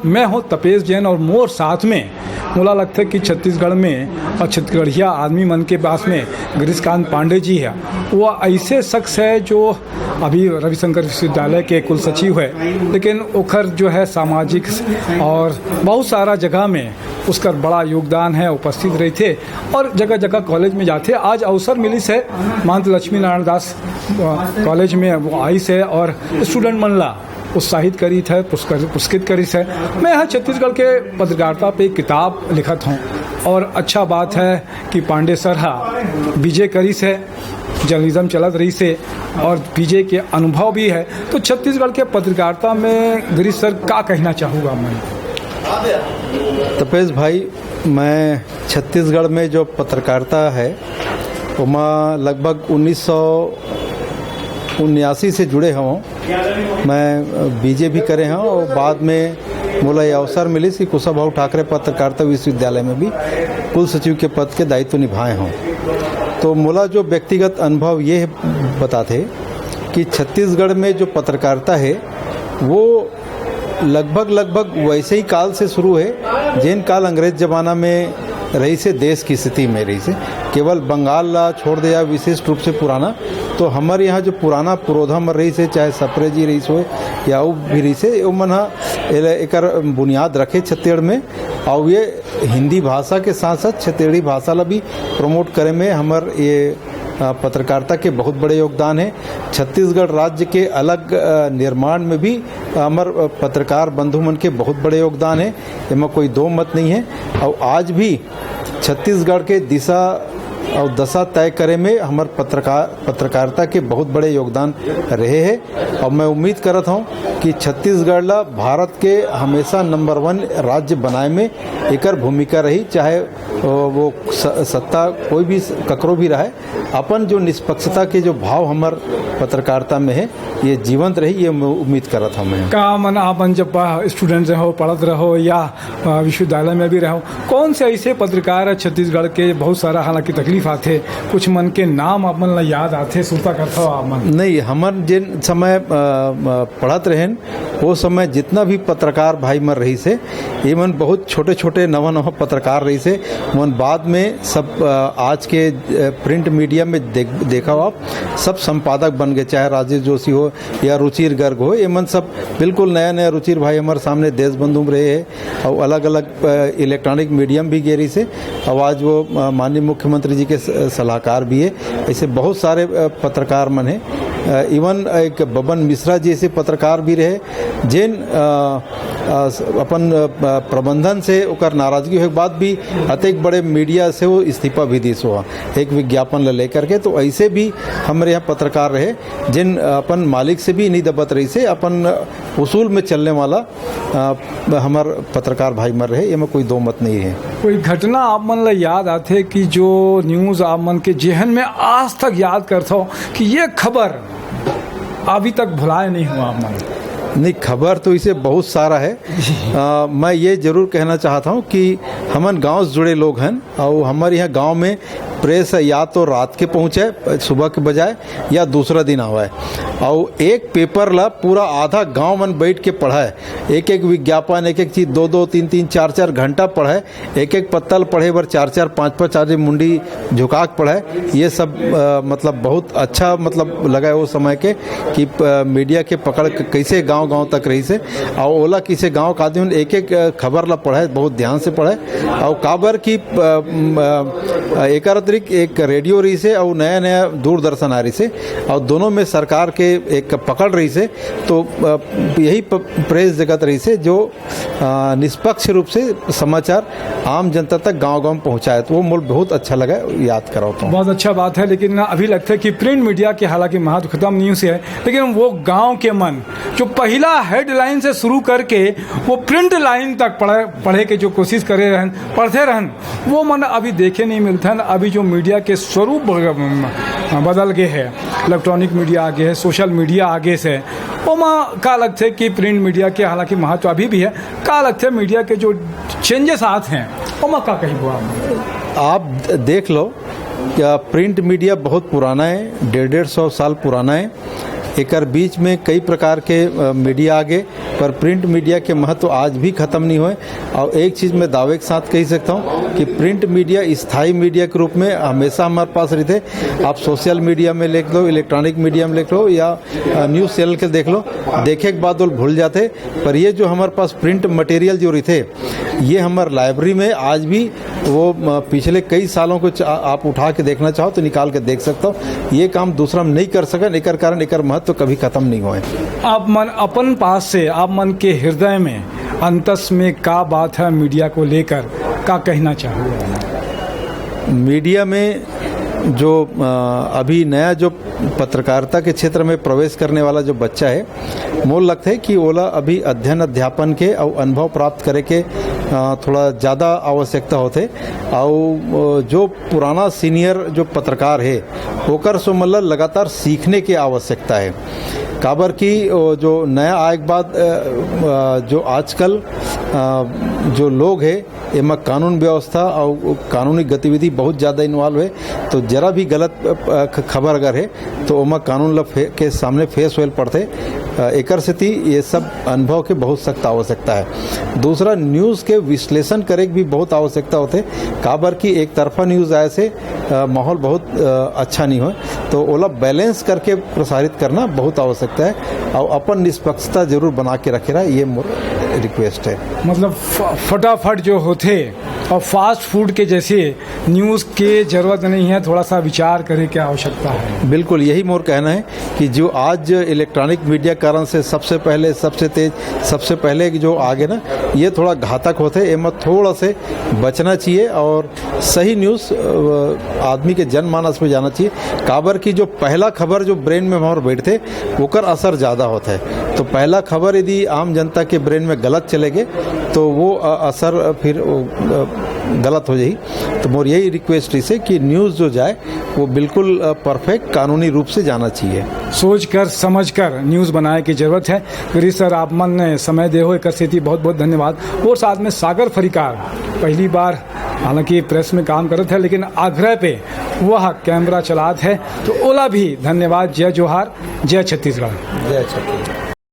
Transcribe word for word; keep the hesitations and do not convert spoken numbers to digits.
मैं हूँ तपेश जैन और मोर साथ में मोला लगथे कि छत्तीसगढ़ में और छत्तीसगढ़िया आदमी मन के पास में गिरीशकांत पांडे जी है। वो ऐसे शख्स है जो अभी रविशंकर विश्वविद्यालय के कुल सचिव है, लेकिन ओकर जो है सामाजिक और बहुत सारा जगह में उसकर बड़ा योगदान है, उपस्थित रहिथे और जगह जगह कॉलेज में जाथे। आज अवसर मिलिस है महंत लक्ष्मी नारायण दास, अ, कॉलेज में वो आइस है और स्टूडेंट मन ला उत्साहित करिस है, पुरस्कृत करिस है। मैं यहाँ छत्तीसगढ़ के पत्रकारिता पे एक किताब लिखत हूँ और अच्छा बात है कि पांडे सर हा बीजे करिस है, जर्नलिज्म चलत रहिस है और बीजे के अनुभव भी है। तो छत्तीसगढ़ के पत्रकारिता में गिरीश सर का कहना चाहूँगा मैं? तपेश भाई, मैं छत्तीसगढ़ में जो पत्रकारिता है, ओमा लगभग उन्नीस सौ उन्यासी से जुड़े हवं। मैं बीजे भी करे हवं और बाद में मोला ये अवसर मिलिस कि कुशाभाऊ ठाकरे पत्रकारिता विश्वविद्यालय में भी कुल सचिव के पद के दायित्व निभाए हवं। तो मोला जो व्यक्तिगत अनुभव ये बताथे कि छत्तीसगढ़ में जो पत्रकारिता है, वो लगभग लगभग वैसे ही काल से शुरू है, जेन काल अंग्रेज जमाना में रहिस हे, देश की स्थिति में रहिस हे। केवल बंगाल ला छोड़ दे या विशेष रूप से पुराना, तो हमर यहाँ जो पुराना पुरोधा में रहिस हे, चाहे सप्रे जी रहिस होय या अउ भी रहिस हे, ओमन ह एला, एकर बुनियाद रखे छत्तीसगढ़ में। और ये हिंदी भाषा के साथ साथ छत्तीसगढ़ी भाषा ला भी प्रमोट करे में हमर ये, अ, पत्रकारिता के बहुत बड़े योगदान है। छत्तीसगढ़ राज्य के अलग, अ, निर्माण में भी हमर, अ, पत्रकार बंधु मन के बहुत बड़े योगदान है, एमा कोई दो मत नहीं है। और आज भी छत्तीसगढ़ के दिशा और दशा तय करे में हमर पत्रकार पत्रकारिता के बहुत बड़े योगदान रहे हैं। और मैं उम्मीद करत हूँ कि छत्तीसगढ़ ला भारत के हमेशा नंबर वन राज्य बनाए में एकर भूमिका रही, चाहे, अ, वो स-, सत्ता कोई भी स-, ककरो भी रहे। अपन जो निष्पक्षता के जो भाव हमर पत्रकारिता में है, ये जीवंत रही, ये मैं उम्मीद करत हूँ मैं। का मन आप मन जब, अ, स्टूडेंट रहो, पढ़त रहो या, अ, विश्वविद्यालय में भी रहो, कौन से ऐसे पत्रकार है छत्तीसगढ़ के, बहुत सारा हालांकि तकलीफ आथे, कुछ मन के नाम आप मन ला याद आथे, सुरता करता हो आप मन? नहीं, हमन जिन समय, अ, अ, पढ़त रहेन, वो समय जितना भी पत्रकार भाई मन रहिस हे, ये मन बहुत छोटे छोटे नवा नवा पत्रकार रहिस हे। मन बाद में सब, अ, आज के, अ, प्रिंट मीडिया में देख, देखा हो आप, सब संपादक बन गए, चाहे राजेश जोशी हो या रुचिर गर्ग हो, ये मन सब बिल्कुल नया नया। रुचिर भाई हमारे सामने देश बंधु में रहे हैं और अलग अलग, अ, इलेक्ट्रॉनिक मीडियम भी गे रहिस हे। और आज वो, अ, माननीय मुख्यमंत्री जी के स-, सलाहकार भी है। ऐसे बहुत सारे, अ, पत्रकार मन है। अ, इवन एक बबन मिश्रा जी ऐसे पत्रकार भी रहे, जिन, अ, अ, स-, अपन, अ, प्रबंधन से ओकर नाराजगी होए के बाद भी अतेक बड़े मीडिया से वो इस्तीफा भी दिस हुआ एक विज्ञापन ले लेकर के। तो ऐसे भी हमारे यहाँ पत्रकार रहे, जिन अपन मालिक से भी नहीं दबत रहिस हे, अपन उसूल में चलने वाला, अ, हमर पत्रकार भाई मन रहे, एमा कोई दो मत नहीं है। कोई घटना आप मन ला याद आथे कि जो न्यूज़ आप मन के जेहन में आज तक याद करथो कि ये खबर अभी तक भुलाए नहीं हुआ आप मन? नहीं, खबर तो इसे बहुत सारा है। अ, मैं ये जरूर कहना चाहता हूँ कि हमन गांव से जुड़े लोग हैं और हमारे यहाँ गांव में प्रेस या तो रात के पहुँचे सुबह के बजाय, या दूसरा दिन आवे, और एक पेपर ला पूरा आधा गांव मन बैठ के पढ़े, एक एक विज्ञापन, एक एक चीज दो दो तीन तीन चार चार घंटा पढ़े, एक एक पत्ता ल पढ़े बर चार चार पाँच पाँच आदमी मुंडी झुका के पढ़े। ये सब, अ, मतलब बहुत अच्छा, मतलब लगा है वो समय के कि, अ, मीडिया के पकड़ क-, कैसे गांव गांव तक रहिस हे, और ओला किसे गांव के आदमी मन एक एक, अ, खबर ला पढ़े, बहुत ध्यान से पढ़े। और काबर कि, अ, म, अ, एकर अतिरिक्त एक रेडियो रहिस हे और नया नया दूरदर्शन आ रहिस हे, और दोनों में सरकार के एक पकड़ रहिस हे। तो, अ, यही प-, प्रेस जगत रहिस हे जो, अ, निष्पक्ष रूप से समाचार आम जनता तक गांव गांव पहुंचाए, तो वो मोला बहुत अच्छा लगा, याद कराओ तो। बहुत अच्छा बात है, लेकिन अभी लगता है कि प्रिंट मीडिया के हालांकि महत्व खत्म नहीं हुए हे, लेकिन वो गांव के मन जो पहला हेडलाइन से शुरू करके वो प्रिंट लाइन तक पढ़े, पढ़े के जो कोशिश करे रहन, पढ़ते रहन, वो मन अभी देखे नहीं मिलते हैं। अभी जो मीडिया के स्वरूप ब-, बदल गए हैं, इलेक्ट्रॉनिक मीडिया आ गए हैं, सोशल मीडिया आगे से, ओमा का लगथे कि प्रिंट मीडिया के हालांकि महत्व अभी भी है, का लगथे मीडिया के जो चेंजेस आत हैं, ओमा का कही बुआ? आप द-, देख लो, क्या प्रिंट मीडिया बहुत पुराना है, डेढ़ डेढ़ सौ साल पुराना है। एकर बीच में कई प्रकार के, अ, मीडिया आगे, पर प्रिंट मीडिया के महत्व आज भी खत्म नहीं होए। और एक चीज मैं दावे के साथ कह सकता हूँ कि प्रिंट मीडिया स्थायी मीडिया के रूप में हमेशा हमारे पास रहते। आप सोशल मीडिया में देख लो, इलेक्ट्रॉनिक मीडिया में देख लो, या, अ, न्यूज़ चैनल के देख लो, देखे के बाद वो भूल जाते। पर ये जो हमारे पास प्रिंट मटेरियल जो रहते, ये हमारे लाइब्रेरी में आज भी वो, अ, पिछले कई सालों को चा-, आप उठा के देखना चाहो तो निकाल के देख सकता हो। ये काम दूसरा हम नहीं कर सकन, एकर कारण एकर महत्व कभी खत्म नहीं होए। आप मन अपन पास से, आप मन के हृदय में अंतस में का बात है मीडिया को लेकर, का कहना चाहोगे? मीडिया में जो, अ, अभी नया जो पत्रकारिता के क्षेत्र में प्रवेश करने वाला जो बच्चा है, मोर लगथे कि ओला अभी अध्ययन अध्यापन के अउ अनुभव प्राप्त करे के, अ, थोड़ा ज़्यादा आवश्यकता होथे। अउ, अ, जो पुराना सीनियर जो पत्रकार हे, ओकर से मतलब लगातार सीखने के आवश्यकता है। काबर कि, अ, जो नया आए के बाद, अ, अ, जो आजकल, अ, जो लोग हे, एमा कानून व्यवस्था अउ कानूनी गतिविधि बहुत ज़्यादा इन्वॉल्व हे, तो जरा भी गलत, अ, ख-, खबर अगर हे, तो ओमा कानून ल फे-, के सामने फेस होए ल पड़थे। अ, एकर सेती ये सब अनुभव के बहुत सख्त आवश्यकता हे। दूसरा, न्यूज़ के विश्लेषण करे के भी बहुत आवश्यकता होथे, काबर कि एक तरफा न्यूज़ आए से, अ, माहौल बहुत, अ, अच्छा नहीं होए, तो ओला बैलेंस करके प्रसारित करना बहुत आवश्यकता हे, अउ अपन निष्पक्षता जरूर बना के रखे रहा, ये मोर रिक्वेस्ट हे। मतलब फ-, फटाफट जो होथे और फास्ट फूड के जैसे न्यूज़ के जरूरत नहीं है, थोड़ा सा विचार करे के आवश्यकता है। बिल्कुल, यही मोर कहना है कि जो आज इलेक्ट्रॉनिक मीडिया कारण से सबसे पहले, सबसे तेज, सबसे पहले जो आगे ना, ये थोड़ा घातक होथे, एमा थोड़ा से बचना चाहिए और सही न्यूज़, अ, आदमी के जनमानस में जाना चाहिए। काबर कि जो पहला खबर जो ब्रेन में हमारे बैठथे, ओकर असर ज़्यादा होथे। तो पहला खबर यदि आम जनता के ब्रेन में गलत चले गे, तो वो, अ, असर फिर, अ, गलत हो जाही। तो मोर यही रिक्वेस्ट रहिसे कि न्यूज़ जो जाए, वो बिल्कुल, अ, परफेक्ट कानूनी रूप से जाना चाहिए। सोच कर, समझ कर न्यूज़ बनाए के जरूरत है। गिरीश सर, आप मन ने समय दे हो, एकर सेती बहुत बहुत धन्यवाद। और साथ में सागर फरीकार पहली बार, हालांकि प्रेस में काम करत है, लेकिन आग्रह पे वह कैमरा चलात है, तो ओला भी धन्यवाद। जय जोहार, जय छत्तीसगढ़। जय छत्तीसगढ़।